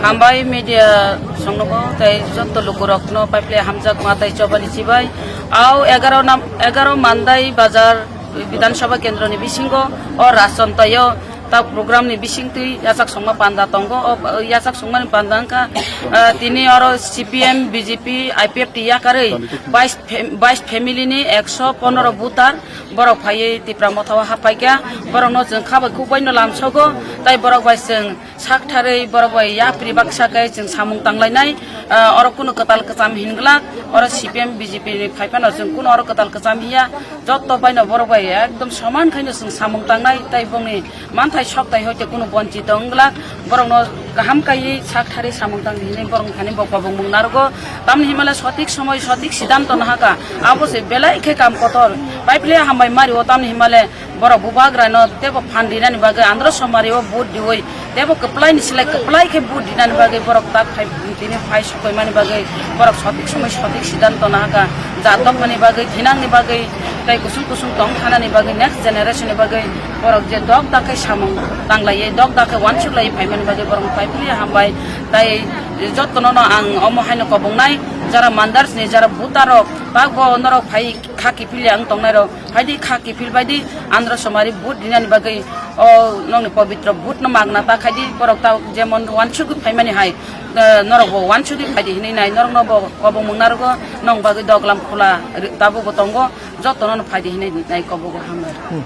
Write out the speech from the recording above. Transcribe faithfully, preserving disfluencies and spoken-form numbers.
Hambai media songnogo tei joto lukurokno paiple hamjakma tei chobani chibai. Au egaro nam, egaro Mandai Bazar Bidhan Sabha Kendroni bisingo o Rajchontaio ta program ni bisingtwi yachak songma panda tongo. O yachak songmani panda wngkha, ah, tini oro C P M, B J P, I P F T yakarwi bais fam-, bais family ni ekso pondro voter borok phaiwi Tipra Motha o haphaikha. Borokno chwng kha bai kuk bai no lamsogo, tai borok bai chwng sak tharwi borok bai yapri baksa khe chwng samung tanglainai. Ah, oro kunu kwtal kwcham hinglak, oro C P M, B J P ni phaiphano chwng kunu oro kwtal kwcham hiya, joto baino borok bai ekdom soman khaino chwng samung tangnai, tai bongni manthai sok tai hoite kunu bonchito wng glak, borokno kaham kaiwi sak thari samung tang hinwi borok thani bo kobong mung narwgo. Tamni himale sotik somoi sotik siddhanto nahaka, abo se belai khe kam kotor. Paiple hambai mario, tamni himale borok bubagrano tebo phan rinani bagwi Andhra Somari o vote diwi tebo kwplai ni slai kwplai khe vote rinani bagwi borok tak phai tini phai sokoimani bagwi borok sotik somoi sotik siddhanto nahaka. Jat dophani bagwi, thinangni bagwi, tei kusung kusung tong thanani bagwi, next generation ni bagwi borok je dok dak khe samung tanglaiwi, dok dak khe uansuk laiwi phaimani bagwi borok phai phili hambai. Tai jotono no ang omo haino kobongnai, jara Mandars ni jara voter rok, tak bo norok phai kha kiphil yang tongnai rok, phaidi kha kiphil baidi Andhra Somari vote rinani bagwi, o nokni pobitro vote no magna ta khaidi, borok ta jemon uansuk phaimani hai, eh, norok bo uansugwi phaidi hinwi nai, norokno bo kobongmung narwgo, nong bagwi doglam khula ri-, tabukbo tongo, jotono no phaidi hinwi nai kobogo hambai.